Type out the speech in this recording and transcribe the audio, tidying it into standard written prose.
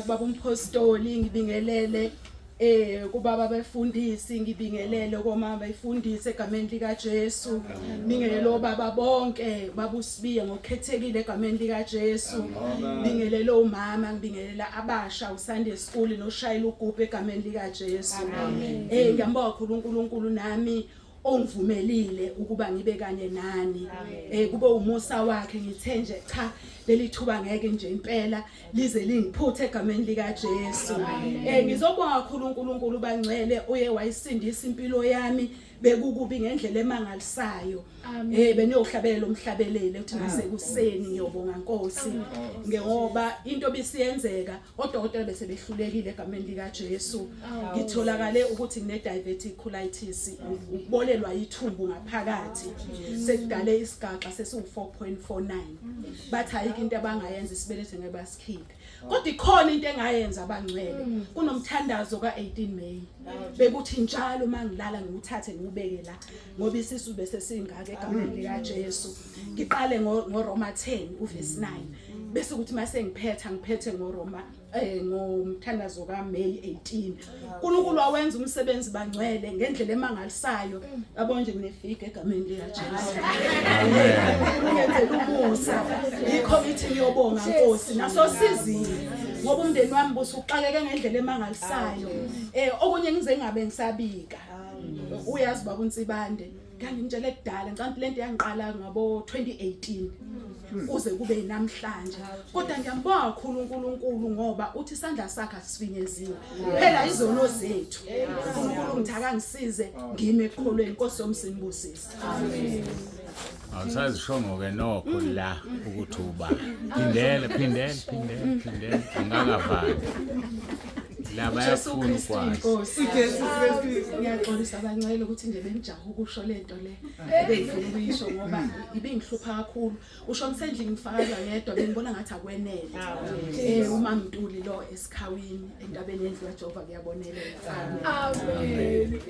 kubaba umpostoli, ngibingelele kubaba befundisi, ngibingelele komama befundisi egameni lika Jesu. Bingelele obaba bonke, baba uSibiya ngokukhethekile egameni lika Jesu. Bingelele omama, ngibingelela abasha uSunday school noshayela ugubhu egameni lika Jesu. Ngiyambonga kakhulu uNkulunkulu nami ongivumelile ukuba ngibe kanye nani. Kube umusa wakhe, ngithe nje cha, leli thuba ngeke nje impela lize lingiphuthe egameni lika Jesu. Ngizobonga kakhulu uNkulunkulu bangcwele uye wayisindisa impilo yami, bekukubi ngendlela emangalisayo. Beniyohlabelela umhlabelele uthi nasekuseni ngiyobonga Nkosi, ngoba into bisiyenzeka odokotela bese behlulekile egameni lika Jesu. Ngitholakale ukuthi ngine diverticulitis, ukubolelwa ithumbu ngaphakathi, sekudale isigaxa sesiwu 4.49. Bathi ayikho into abangayenza, isibelethe ngeke basikhiphe, kodwa ikhona into engayenza abangcwele. Kunomthandazo ka18 May, bekuthi njalo mangilala ngiwuthathe ngiwubeke la, ngoba isisu bese singaka egameni lika Jesu. Ngiqale ngoRoma 10 uverse 9, bese kuthi mase ngiphetha ngiphethe ngoRoma ngomthandazo kaMay 18. uNkulunkulu wawenza umsebenzi bangcwele ngendlela emangalisayo. Yabo nje nginefika egameni lika Jesu. Ngenzela umusa, yikho ngithi ngiyobonga Nkosi nasosizini, ngoba umndeni wami busuxakeke ngendlela emangalisayo. Okunye ngize ngabe ngisabika, uyazi baba uNsibande, ngangimtshele kudala, ngicabanga lento yangiqala ngabo 2018 kuze kube namhlanje, kodwa ngiyambonga kakhulu uNkulunkulu ngoba uthi isandla sakhe asifinyeziwe, phela izono zethu. uNkulunkulu ngithi akangisize ngime ekukholweni. Nkosi yomsinibusise. Amen. Awusazishongo ke nokho la ukuthi uba. Phindele, phindele, phindele, phindele. Ngingakavali. La Jesu bayafuna Kristu ukwazi. inkosi. uJesu Kristu. Ngiyaxolisa abancele ukuthi nje bengijaha ukusho lento le ebengifuna ukuyisho, ngoba ibingihlupha kakhulu. Usho ngisendlini ngifakaza yedwa, bengibona ngathi akwenele. Uma Mntuli lo esikhawini entabeni yendlu kaJehova kuyabonelela. Amen.